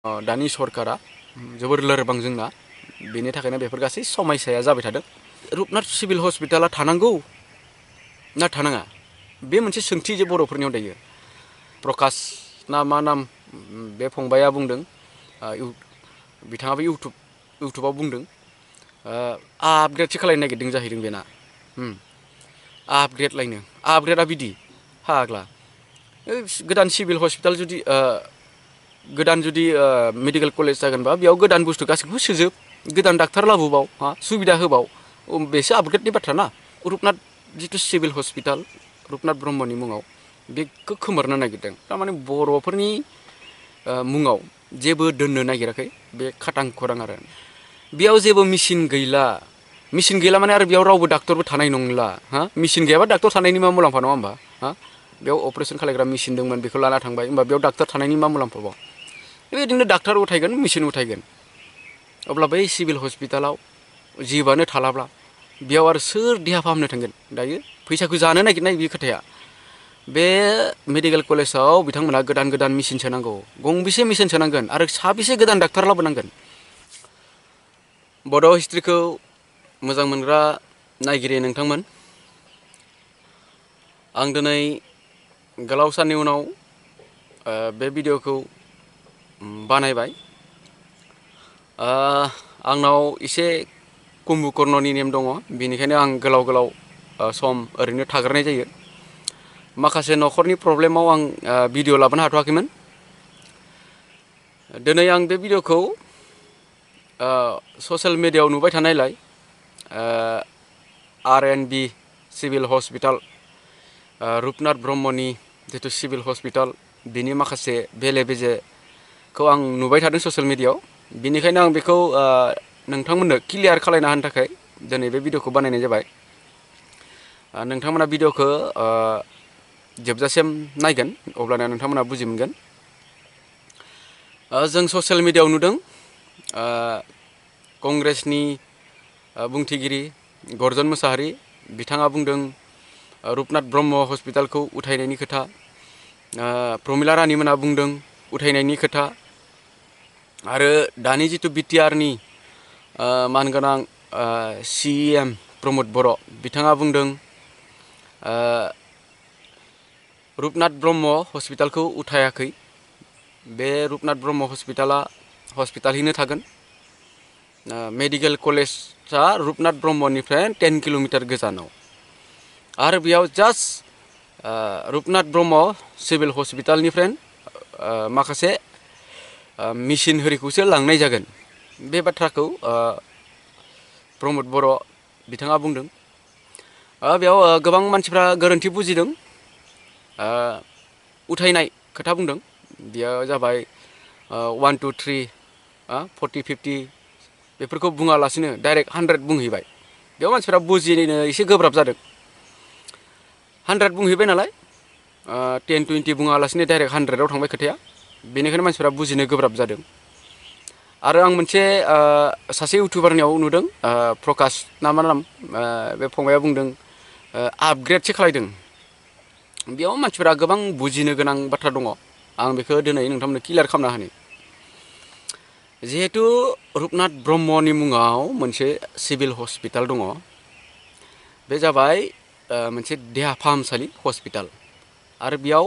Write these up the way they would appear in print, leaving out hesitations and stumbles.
दानि सरकारा जोबोर लोरबां जोंना बेनि थाखायनो बेफोर गासै समस्याया जाबाय थादों। रुपनाथ सिभिल हस्पिटाला थानांगौ ना थानाङा बे मोनसे सोंथि जे बर'फोरनियाव दायो। प्रकाश ना मा नाम बे फंबाया बुंदों, बिथाङाबो इउटुबाव बुंदों, आपग्रेडसो खालायनो नागिरदों जाहैदों बेना। आपग्रेड लायनो, आपग्रेडआ बिदि फाग्ला गोदान सिभिल हस्पिटाल गोदान जुदि मेडिकेल कलेज जागोनबा बेयाव गोदान बुस्थु गासैखौबो सोजोब, गोदान डाक्टार लाबोबाव, सुबिदा होबाव, बेसो आपग्रेडनि बाथ्रा ना। रुपनाथ जिथु सिभिल हस्पिटाल रुपनाथ ब्रह्मनि मुङाव बेखौ खोमोरनो नागिरदों। थारमाने बर'फोरनि मुङाव जेबो दोननो नागिराखै, बे खाटां खुरां आरो। बेयाव जेबो मेचिन गैला, मेचिन गैला माने आरो बेयाव रावबो डाक्टरबो थानाय नंला। मेचिन गैयाबा डाक्टर थानायनि मा मुलाम्फा, नङा होमबा? बेयाव अपारेसन खालायग्रा मेचिन दंमोन, बेखौ लाना थांबाय, होमबा बेयाव डाक्टर थानायनि मा मुलाम्फा बाव? बेबायदिनो डाक्टार उथायगोन, मेचिन उथायगोन। अब्ला बै सिभिल हस्पिटालाव जिबआनो थालाब्ला बेयाव आरो सोर देहा फाहामनो थांगोन? दायो फैसाखौ जानो नागिरनाय बे खोथाया। बे मेडिकेल कलेजाव बिथांमोनहा गोदान गोदान मेचिन सोनांगौ, गंबेसे मेचिन सोनांगोन आरो साबेसे गोदान डाक्टार लाबोनांगोन? बड' हिस्ट्रिखौ मोजां मोनग्रा नायगिरि नोंथांमोन, आं दिनै गोलाव साननि उनाव बे भिडिअ'खौ बानायबाय। आंनाव एसे कुम्भकर्णनि नेम दङ, बेनिखायनो आं गोलाव सम ओरैनो थाग्रोनाय जायो। माखासे न'खरनि प्रब्लेमाव आं भिडिअ लाबोनो हाथ'वाखैमोन। दिनै आं बे भिडिअ'खौ ससियेल मिडियायाव नुबाय थानायलाय R&B सिभिल हस्पिटाल रुपनाथ ब्रह्मनि जिथु सिभिल हस्पिटाल बिनि माखासे बेले बेजेखौ आं नुबाय थादों ससियेल मिडियायाव। बेनिखायनो आं बेखौ नोंथांमोननो क्लियार खालायना होनो थाखाय दिनै बे भिडिअ'खौ बानायनाय जाबाय। नोंथांमोना भिडिअ'खौ जोबजासिम नायगोन, अब्लाना नोंथांमोना बुजि मोनगोन। जों ससियेल मिडियायाव नुदों कंग्रेसनि बुंथिगिरि गर्जन मोसाहारि बिथाङा बुंदों रुपनाथ ब्रह्म हस्पिटालखौ उथायनायनि खोथा, प्रमिला रानिमोना बुंदों उथायनायनि खोथा, आरो दानि जिथु बिटिआरनि मानगोनां CEM प्रमद बर' बिथाङा बुंदों रुपनाथ ब्रह्म हस्पिटालखौ उथायाखै, बे रुपनाथ ब्रह्म हस्पिटालैनो थागोन। मेडिकेल कलेजआ रुपनाथ ब्रह्मनिफ्राय 10 किल'मिटार गोजानाव, आरो बेयाव जास्ट रुपनाथ ब्रह्म सिभिल हस्पिटालनिफ्राय माखासे मेचिन होरिखौसो लांनाय जागोन। बे बाथ्राखौ प्रमद बर' बिथाङा बुंदों। बेयाव गोबां मानसिफ्रा गोरोन्थि बुजिदों। उथायनाय खोथा बुंदों, बेयो जाबाय 1 2 3 40 50 बेफोरखौ बुङालासिनो डाइरेक्ट 100 बुंहैबाय। बेयाव मानसिफ्रा बुजिनो एसे गोब्राब जादों। 100 बुंहैबाय नालाय 10 20 बुङालासिनो डाइरेक्ट 100आव थांबाय खोथाया, बेनिखायनो मानसिफ्रा बुजिनो गोब्राब जादों। आरो आं मोनसे सासे इउटुबारनियाव नुदों, प्रकाश ना मा नाम, बे फंबाया बुंदों आपग्रेडसो खालायदों। बेयाव मानसिफोरा गोबां बुजिनो गोनां बाथ्रा दङ। आं बेखौ दिनै नोंथांमोननो क्लियार खालामना होनो। जिहेतु रुपनाथ ब्रह्मनि मुङाव मोनसे सिभिल हस्पिटाल दङ, बे जाबाय मोनसे देहा फाहामसालि हस्पिटाल, आरो बेयाव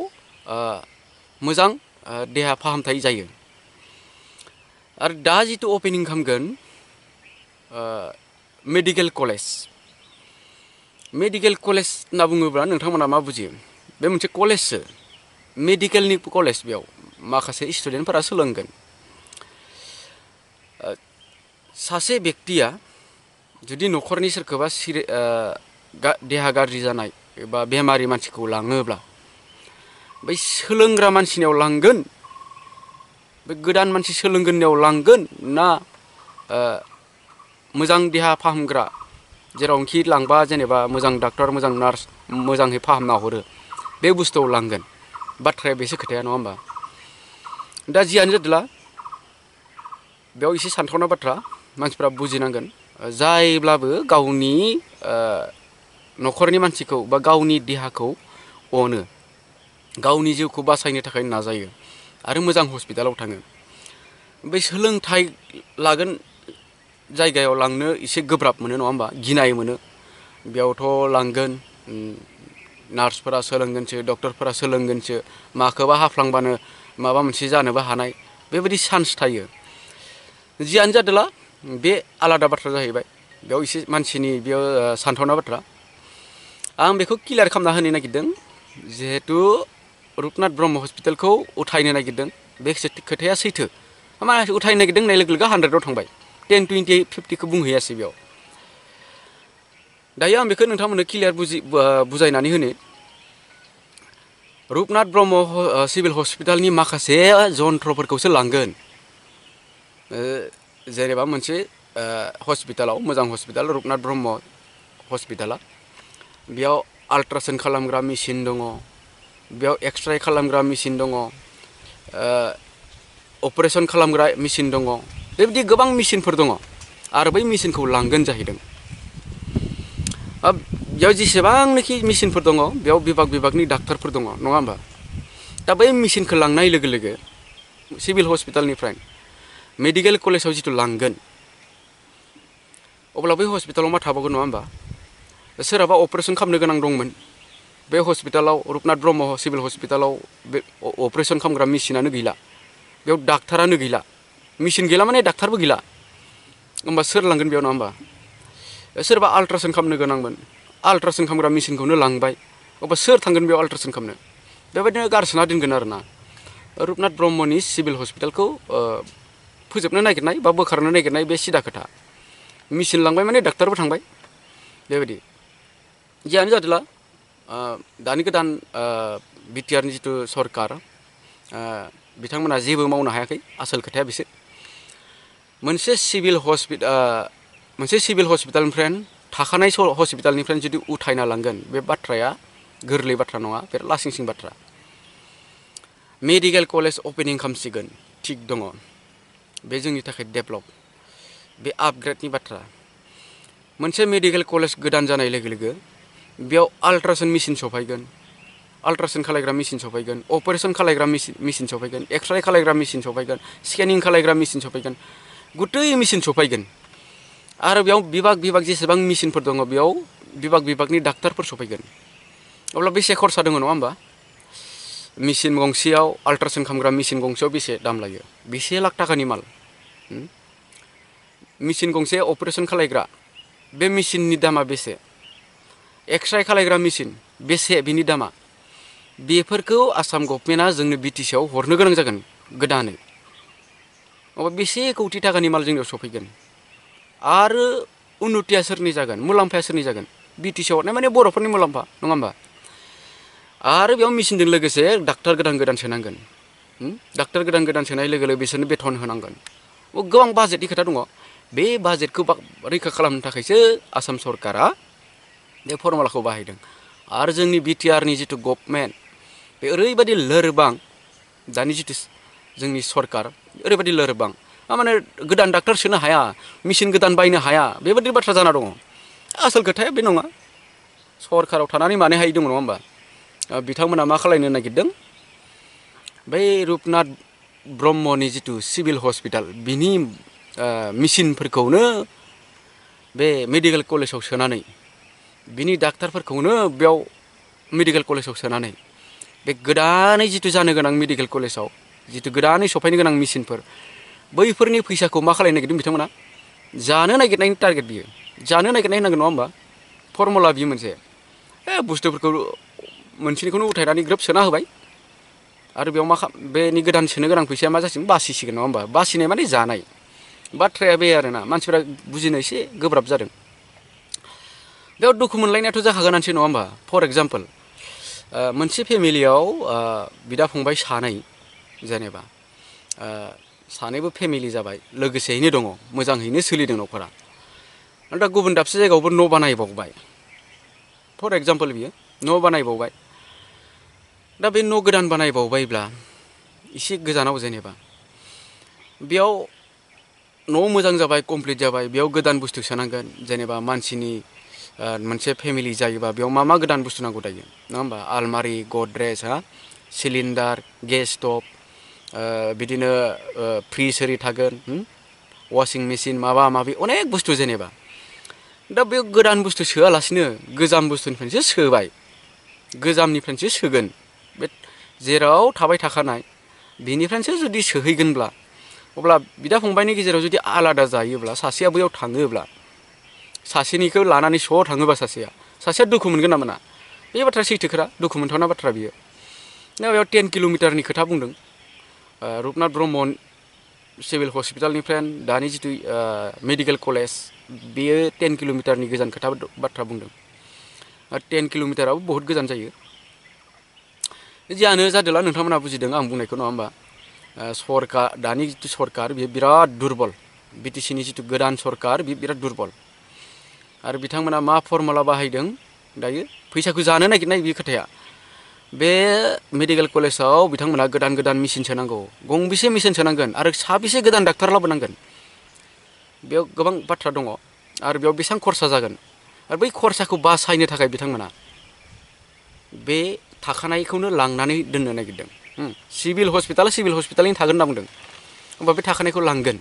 मोजां देहा फाहामथाय जायो। आरो दा जितु अपेनिं खालामगोन मेडिकेल कलेज होनना बुङोब्ला नोंथांमोना मा बुजियो? बे मोनसे कलेजसो, मेडिकेलनि कलेज। बेयाव माखासे स्टुडेन्टफोरा सोलोंगोन। सासे बेक्तिया जुदि न'खरनि सोरखौबा देहा गाज्रि जानाय एबा बेमारि मानसिखौ लाङोब्ला बै सोलोंग्रा मानसिनियाव लांगोन, बे गोदान मानसि सोलोंगोननियाव लांगोन, ना मोजां देहा फाहामग्रा जेरावनोखि लांबा जेनेबा मोजां डाक्टर मोजां नार्स मोजाङै फाहामना हरो बे बुस्थुआव लांगोन? बाथ्राया बेसो खोथाया, नङा होमबा? दा जियानो जादोला बेयाव एसे सानथावना बाथ्रा, मानसिफ्रा बुजिनांगोन। जायब्लाबो गावनि न'खरनि मानसिखौ बा गावनि देहाखौ अनो, गावनि जिउखौ बासायनो थाखाय नाजायो, आरो मोजां हस्पिटालाव थाङो। बे सोलोंथाइ लागोन जायगायाव लांनो एसे गोब्राब मोनो नङा होमबा गिनाय मोनो बेयावथ' लांगोन नार्सफोरा सोलोंगोनसो डक्टरफोरा सोलोंगोनसो माखौबा हाफ्लांबानो माबा मोनसे जानोबो हानाय बेबायदि चान्स थायो जियानो जादोला बे आलादा बाथ्रा जाहैबाय बेयाव एसे मानसिनि बेयाव सानथावना बाथ्रा आं बेखौ क्लियार खालामना होनो नागिरदों जिहेतु रुपनाथ ब्रह्म हस्पिटालखौ उथायनो नागिरदों बे खोथाया सैथो मा उथायनो नागिरदों होननाय लोगो लोगो 100आव थांबाय 10, 20, 50खौ बुंहैयासै बेयाव दायो आं बेखौ नोंथांमोननो क्लियार बुजायनानै होनो रुपनाथ ब्रह्म सिभिल हस्पिटालनि माखासे जन्थ्रफोरखौसो लांगोन जेनेबा मोनसे हस्पिटालाव मोजां हस्पिटाल रुपनाथ ब्रह्म हस्पिटाला बेयाव आल्ट्रासाउन्ड खालामग्रा मेसिन दङ बेयाव एक्सरे खालामग्रा मेसिन दङ अपारेशन खालामग्रा मेसिन दङ बेबायदि गोबां मेसिनफोर दङ आरो बै मेसिनखौ लांगोन जाहैदों बेयाव जेसेबांनाखि मेसिनफोर दङ बेयाव बिभागनि डाक्टारफोर दङ नङा होमबा दा बै मेसिनखौ लांनाय लोगो लोगो सिभिल हस्पिटालनिफ्राय मेडिकेल कलेजाव जिथु लांगोन अब्ला बै हस्पिटालाव मा थाबावगोन नङा होमबा सोरहाबा अपारेशन खालामनो गोनां दंमोन बे हस्पिटालाव रुपनाथ ब्रह्म सिभिल हस्पिटालाव बे अपारेशन खालामग्रा मेसिनानो गैला बेयाव डाक्टारानो गैला मेसिन गैला माने डाक्टारबो गैला होमबा सोर लांगोन बेयाव नङा होमबा सोरबा आल्ट्रासाउन्ड खालामनो गोनांमोन आल्ट्रासाउन्ड खालामग्रा मेसिनखौनो लांबाय अब्ला सोर थांगोन बेयाव आल्ट्रासाउन्ड खालामनो बेबायदिनो गारसोना दोनगोन आरोना रुपनाथ ब्रह्मनि सिभिल हस्पिटालखौ फोजोबनो नागिरनाय बा बोखारनो नागिरनाय बे सिदा खोथा मेसिन लांबाय माने डाक्टारबो थांबाय बेबायदि जियानो जादोला दानि गोदान बिटिआरनि जिथु सरकार बिथांमोना जेबो मावनो हायाखै आसोल खोथाया बिसोर मोनसे सिभिल हस्पिटालनिफ्राय थाखानाय हस्पिटालनिफ्राय जुदि उथायना लांगोन बे बाथ्राया गोरलै बाथ्रा नङा बे लासिंसिं बाथ्रा मेडिकेल कलेज अपेनिं खालामसिगोन थिग दङ बे जोंनि थाखाय डेभेलप बे आपग्रेडनि बाथ्रा मोनसे मेडिकेल कलेज गोदान जानाय लोगो लोगो बेयाव आल्ट्रासाउन्ड मेसिन सफैगोन आल्ट्रासाउन्ड खालायग्रा मेसिन सफैगोन अपारेशन खालायग्रा मेसिन सफैगोन एक्सरे खालायग्रा मेसिन सफैगोन स्केनिं खालायग्रा मेसिन सफैगोन गुतै मेसिन सफैगोन आरो बेयाव बिभाग जेसेबां मेसिनफोर दङ बेयाव बिभागनि डाक्टारफोर सफैगोन अब्ला बेसे खरसा दङ नङा होमबा मेसिन गंसेयाव आल्ट्रासाउन्ड खालामग्रा मेसिन गंसेयाव बेसे दाम लायो बेसे लाख थाखानि माल मेसिन गंसे अपारेशन खालायग्रा बे मेसिननि दामा बेसे एक्सरे खालायग्रा मेसिन बेसे बिनि दामा बेफोरखौ आसाम गभर्नमेन्टआ जोंनो बिटिसिआव हरनो गोनां जागोन गोदानै अब्ला बेसे कौटि थाखानि माल जोंनियाव सफैगोन आरो उन्नतिया सोरनि जागोन मुलाम्फाया सोरनि जागोन बिटिसिआव हरनाय माने बर'फोरनि मुलाम्फा नङा होमबा आरो बेयाव मेसिनजों लोगोसे डाक्टार गोदान सोनांगोन डाक्टार गोदान सोनाय लोगो लोगो बिसोरनो बेथन होनांगोन गोबां बाजेटनि खोथा दङ बे बाजेटखौ रैखा खालामनो थाखायसो आसाम सरकारा बे फर्मुलाखौ बाहायदों आरो जोंनि बिटिआरनि जिथु गभर्नमेन्ट बे ओरैबायदि लोरबां दानि जिथु जोंनि सरकार ओरैबायदि लोरबां माने गोदान डाक्टार सोनो हाया मेसिन गोदान बायनो हाया बेबायदि बाथ्रा जाना दङ आसोल खोथाया बे नङा सरकाराव थानानै मानो हायै दङ नङा होमबा बिथांमोना मा खालायनो नागिरदों बै रुपनाथ ब्रह्मनि जिथु सिभिल हस्पिटाल बिनि मेसिनफोरखौनो बे मेडिकेल कलेजाव सोनानै बिनि डाक्टारफोरखौनो बेयाव मेडिकेल कलेजाव सोनानै बे गोदानै जिथु जानो गोनां मेडिकेल कलेजाव जिथु गोदानै सफैनो गोनां मेसिनफोर बैफोरनि फैसाखौ मा खालायनो नागिरदों बिथांमोना जानो नागिरनायनि टारगेट बियो जानो नागिरनाय होनांगोन नङा होमबा फर्मुला बियो मोनसे बुस्थुफोरखौ मोनसेनिखौनो उथायनानै ग्रोब सोना होबाय आरो बेयाव बेनि गोदान सोनो गोनां फैसाया मा जासिगोन बासिसिगोन नङा होमबा बासिनाय माने जानाय बाथ्राया बे आरोना मानसिफोरा बुजिनो एसे गोब्राब जादों बेयाव दुखु मोनलायनायाथ' जाखागोनानोसै नङा होमबा फर एग्जाम्पल मोनसे फेमिलियाव बिदा फंबाय सानै जेनेबा सानैबो फेमिलि जाबाय लोगोसेयैनो दङ मोजाङैनो सोलिदों न'खरा दा गुबुन दाबसे जायगायावबो न' बानायबावबाय फर एग्जाम्पल बियो न' बानायबावबाय दा बे न' गोदान बानायबावबायब्ला एसे गोजानाव जेनेबा बेयाव न' मोजां जाबाय कमप्लिट जाबाय बेयाव गोदान बुस्थु सोनांगोन जेनेबा मानसिनि मोनसे फेमिलि जायोबा बेयाव मा गोदान बुस्थु नांगौ दायो नङा होमबा आलमारि गद्रेज सिलिन्डार गेस स्टभ बिदिनो फ्रिज ओरि थागोन वाशिं मेचिन माबा माबि अनेक बुस्थु जेनेबा दा बे गोदान बुस्थु सोआलासिनो गोजाम बुस्थुनिफ्रायसो सोबाय गोजामनिफ्रायसो सोगोन बे जेराव थाबाय थाखानाय बेनिफ्रायसो जुदि सोहैगोनब्ला अब्ला बिदा फंबायनि गेजेराव जुदि आलादा जायोब्ला सासेया बैयाव थाङोब्ला सासेनिखौ लानानै स' थाङोबा सासेया दुखु मोनगोन ना मोना बे बाथ्रा सैथो खोथा दुखु मोनथावना बाथ्रा बियो दा बेयाव 10 किल'मिटारनि खोथा बुंदों रुपनाथ ब्रह्म सिभिल हस्पिटालनिफ्राय दानि जिथु मेडिकेल कलेज बेयो 10 किल'मिटारनि गोजान खोथा बाथ्रा बुंदों 10 किल'मिटाराबो बहुत गोजान जायो जियानो जादोला नोंथांमोना बुजिदों आं बुंनायखौ नङा होमबा सरकार दानि जिथु सरकार बेयो बिराद दुरबल बिटिसिनि जिथु गोदान सरकार बेयो बिराद दुरबल आरो बिथांमोना मा फर्मुला बाहायदों दायो फैसाखौ जानो नागिरनाय बे खोथाया बे मेडिकेल कलेजाव बिथांमोना गोदान गोदान मेचिन सोनांगौ गंबेसे मेचिन सोनांगोन आरो साबेसे गोदान डाक्टार लाबोनांगोन बेयाव गोबां बाथ्रा दङ आरो बेयाव बेसेबां खरसा जागोन आरो बै खरसाखौ बासायनो थाखाय बिथांमोना बे थाखानायखौनो लांनानै दोननो नागिरदों सिभिल हस्पिटालनि थागोन होनना बुंदों होमबा बे थाखानायखौ लांगोन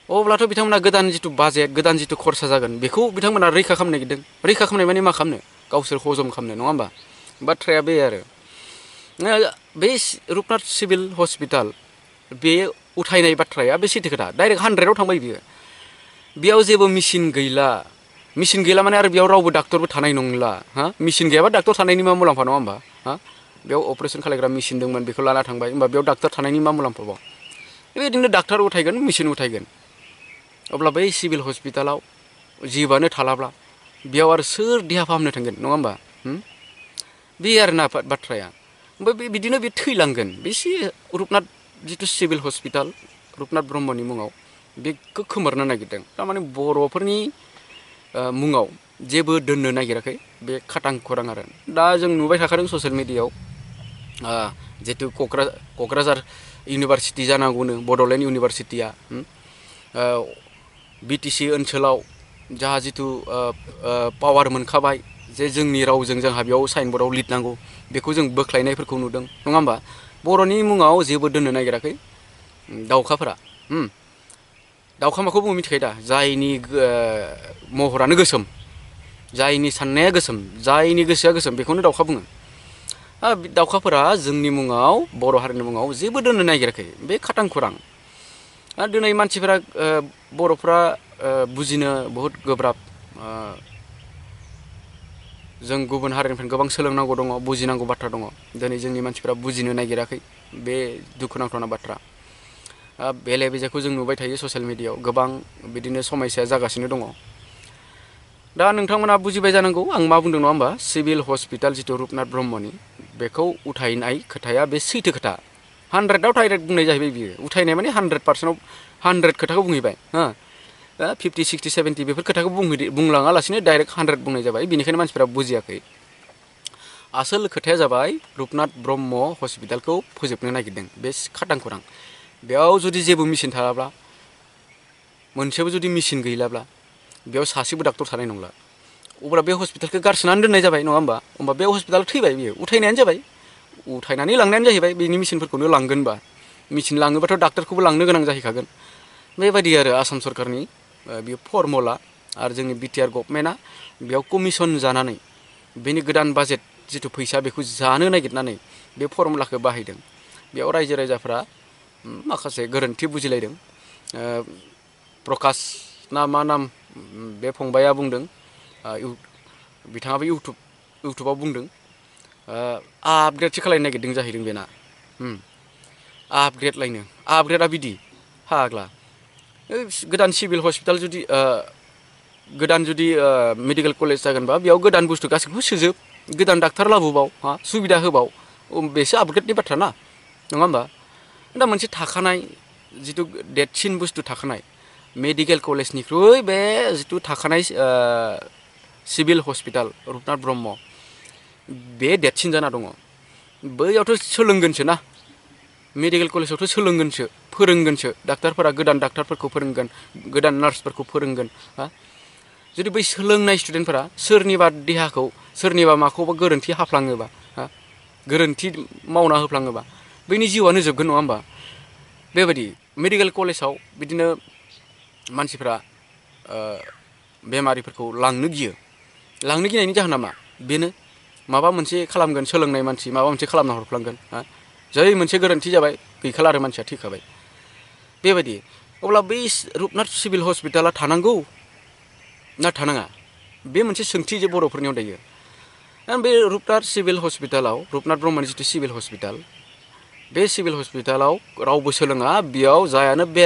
अब्लाथ' बिथांमोना गोदान जिथु बाजेट गोदान जिथु खरसा जागोन बेखौ बिथांमोना रैखा खालामनो नागिरदों रैखा खालामनाय माने मा खालामनो गावसोर हजम खालामनो नङा होमबा बाथ्राया बे आरो बे रुपनाथ सिभिल हस्पिटाल बे उथायनाय बाथ्राया बे सैथो खोथा डाइरेक्ट 100आव थांबाय बियो बेयाव जेबो मेचिन गैला माने आरो बेयाव रावबो डाक्टरबो थानाय नंला मेचिन गैयाबा डाक्टर थानायनि मा मुलाम्फा नङा होमबा बेयाव अपारेशन खालायग्रा मेचिन दंमोन बेखौ लाना थांबाय होमबा बेयाव डाक्टर थानायनि मा मुलाम्फा बाव बेबायदिनो डाक्टर उथायगोन मेचिन उथायगोन अब्ला बै सिभिल हस्पिटालाव जिबआनो थालाब्ला बेयाव आरो सोर देहा फाहामनो थांगोन नङा होमबा बे आरोना बाथ्राया ओमफ्राय बिदिनो बे थैलांगोन बे रुपनाथ जिथु सिभिल हस्पिटाल रुपनाथ ब्रह्मनि मुङाव बेखौ खोमोरनो नागिरदों थारमाने बर'फोरनि मुङाव जेबो दोननो नागिराखै बे खाटां खुरां आरो दा जों नुबाय थाखादों ससियेल मिडियायाव जितु क'क्राझार इउनिभारसिटि जानांगौनो बड'लेण्ड इउनिभारसिटिया बिटिसि ओनसोलाव जाहा जितु पावार मोनखाबाय जे जोंनि रावजों जोंहा बेयाव साइनबर्डआव लिरनांगौ बेखौ जों बोख्लायनायफोरखौ नुदों नङा होमबा बर'नि मुङाव जेबो दोननो नागिराखै दाउखाफोरा दाउखा माखौ बुङो मिथिखायो दा जायनि महरानो गोसोम जायनि साननाया गोसोम जायनि गोसोआ गोसोम बेखौनो दाउखा बुङो दाउखाफोरा जोंनि मुङाव बर' हारिनि मुङाव जेबो दोननो नागिराखै बे खाटां खुरां दिनै मानसिफोरा बर'फ्रा बुजिनो बहुद गोब्राब जों गुबुन हारिनिफ्राय गोबां सोलोंनांगौ दङ बुजिनांगौ बाथ्रा दङ दिनै जोंनि मानसिफोरा बुजिनो नागिराखै बे दुखुनांथावना बाथ्रा बेले बेजेखौ जों नुबाय थायो ससियेल मिडियायाव गोबां बिदिनो समस्या जागासिनो दङ दा नोंथांमोना बुजिबाय जानांगौ आं मा बुंदों नङा होमबा सिभिल हस्पिटाल जितु रुपनाथ ब्रह्मनि बेखौ उथायनाय खोथाया बे सैथो खोथा 100आव डाइरेक्ट बुंनाय जाहैबाय बियो उथायनाय माने 100%आव 100 खोथाखौ बुंहैबाय 50 60 70 बेफोर खोथाखौ बुंलाङालासिनो डाइरेक्ट 100 बुंनाय जाबाय बेनिखायनो मानसिफोरा बुजियाखै आसोल खोथाया जाबाय रुपनाथ ब्रह्म हस्पिटालखौ फोजोबनो नागिरदों बे खाटां खुरां बेयाव जुदि जेबो मेचिन थायाब्ला मोनसेबो जुदि मेचिन गैलाब्ला बेयाव सासेबो डाक्टर थानाय नंला अब्ला बे हस्पिटालखौ गारसोनानै दोननाय जाबाय नङा होमबा बे हस्पिटाल थैबाय बियो उथायनायानो जाबाय उथायनानै लांनायानो जाहैबाय बेनि मेचिनफोरखौनो लांगोनबा मेचिन लाङोबाथ' डाक्टरखौबो लांनो गोनां जाहैखागोन बेबायदि आरो आसाम सरकारनि बेयो फर्मुला आरो जोंनि बिटिआर गभर्नमेन्टआ बेयाव कमिसन जानानै बेनि गोदान बाजेट जिथु फैसा बेखौ जानो नागिरनानै बे फर्मुलाखौ बाहायदों बेयाव रायजो राजाफ्रा माखासे गोरोन्थि बुजिलायदों प्रकाश ना मा नाम बे फंबाया बुंदों बिथाङाबो इउटुबाव बुंदों आपग्रेडसो खालायनो नागिरदों जाहैदों बेना आपग्रेडआ बिदि फाग्ला गोदान सिभिल हस्पिटाल गोदान जुदि मेडिकेल कलेज जागोनबा बेयाव गोदान बुस्थु गासैखौबो सोजोब गोदान डाक्टार लाबोबाव सुबिदा होबाव बेसो आपग्रेडनि बाथ्रा ना नङा होमबा दा मोनसे थाखानाय जिथु देरसिन बुस्थु थाखानाय मेडिकेल कलेजनिख्रुइ बे जिथु थाखानाय सिभिल हस्पिटाल रुपनाथ ब्रह्म बे देरसिन जाना दङ बैयावथ' सोलोंगोनसो ना मेडिकेल कलेजावथ' सोलोंगोनसो फोरोंगोनसो डाक्टारफोरा गोदान डाक्टारफोरखौ फोरोंगोन गोदान नार्सफोरखौ फोरोंगोन जुदि बै सोलोंनाय स्टुडेन्टफोरा सोरनिबा देहाखौ सोरनिबा माखौबा गोरोन्थि हाफ्लाङोबा गोरोन्थि मावना होफ्लाङोबा बैनि जिउआनो जोबगोन नङा होमबा बेबायदि मेडिकेल कलेजाव बिदिनो मानसिफ्रा बेमारिफोरखौ लांनो गिनायनि जाहोना मा बेनो माबा मोनसे खालामगोन सोलोंनाय मानसि माबा मोनसे खालामना हरफ्लांगोन जै मोनसे गोरोन्थि जाबाय गैखाला आरो मानसिया थैखाबाय बेबायदि अब्ला बै रुपनाथ सिभिल हस्पिटाला थानांगौ ना थानाङा बे मोनसे सोंथि जे बर'फोरनियाव दायो बे रुपनाथ सिभिल हस्पिटालाव रुपनाथ ब्रह्मनि जिथु सिभिल हस्पिटाल बे सिभिल हस्पिटालाव रावबो सोलोङा बेयाव जायानो बे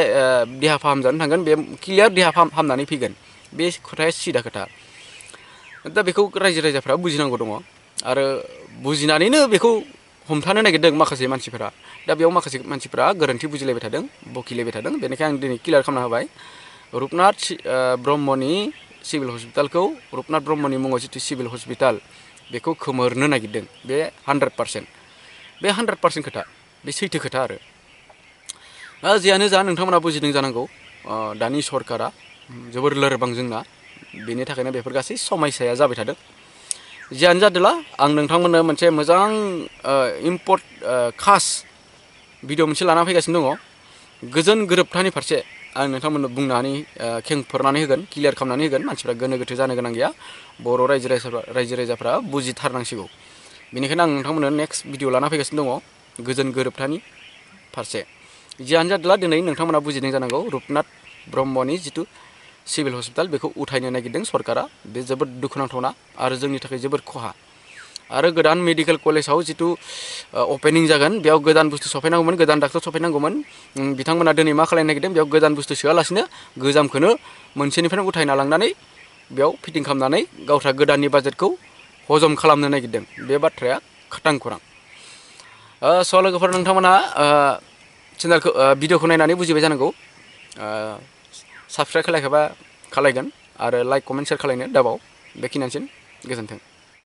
देहा फाहामजानो थांगोन बे क्लियार देहा फाहामनानै फैगोन बे खोथाया सिदा खोथा दा बेखौ रायजो राजाफ्रा बुजिनांगौ दङ आरो बुजिनानैनो बेखौ हमथानो नागिरदों माखासे मानसिफोरा दा बेयाव माखासे मानसिफोरा गोरोन्थि बुजिलायबाय थादों बखिलायबाय थादों बेनिखायनो आं दिनै क्लियार खालामना होबाय रुपनाथ ब्रह्मनि सिभिल हस्पिटालखौ रुपनाथ ब्रह्मनि मुङाव जिथु सिभिल हस्पिटाल बेखौ खोमोरनो नागिरदों बे 100% बे 100% खोथा बे सैथो खोथा आरो जियानो जा नोंथांमोना बुजिदों जानांगौ दानि सरकारा जोबोर लोरबां जोंना बेनि थाखायनो बेफोर गासै समयसाया जाबाय थादों जियानो जादोला आं नोंथांमोननो मोनसे मोजां खास भिडिअ मोनसे लाना फैगासिनो दङ गोजोन गोरोबथानि फारसे आं नोंथांमोननो बुंनानै खेंफोरनानै होगोन क्लियार खालामनानै होगोन मानसिफ्रा गोनो गोथो जानो गोनां गैया बर' रायजो राजाफ्रा बुजिथारनांसिगौ बेनिखायनो आं नोंथांमोननो नेक्स्ट भिडिअ लाना फैगासिनो दङ गोजोन गोरोबथानि फारसे जियानो जादोला दिनै नोंथांमोना बुजिदों जानांगौ रुपनाथ ब्रह्मनि जिथु सिभिल हस्पिटाल बेखौ उथायनो नागिरदों सरकारा बे जोबोद दुखुनांथावना आरो जोंनि थाखाय जोबोद खहा आरो गोदान मेडिकेल कलेजाव जिथु अपेनिं जागोन बेयाव गोदान बुस्थु सफैनांगौमोन गोदान डाक्टर सफैनांगौमोन बिथांमोना दिनै मा खालामनो नागिरदों बेयाव गोदान बुस्थु सोआलासिनो गोजामखौनो मोनसेनिफ्राय उथायना लांनानै बेयाव फिटिं खालामनानै गावस्रा गोदाननि बाजेटखौ हजम खालामनो नागिरदों बे बाथ्राया खाथां खुरां स' लोगोफोर नोंथांमोना चेनेलखौ भिडिअखौ नायनानै बुजिबाय जानांगौ साबस्क्राइब खालायखाबा खालायगोन आरो लाइक कमेन्ट शेयार खालायनो दाबाव बेखिनियानोसै गोजोन्थों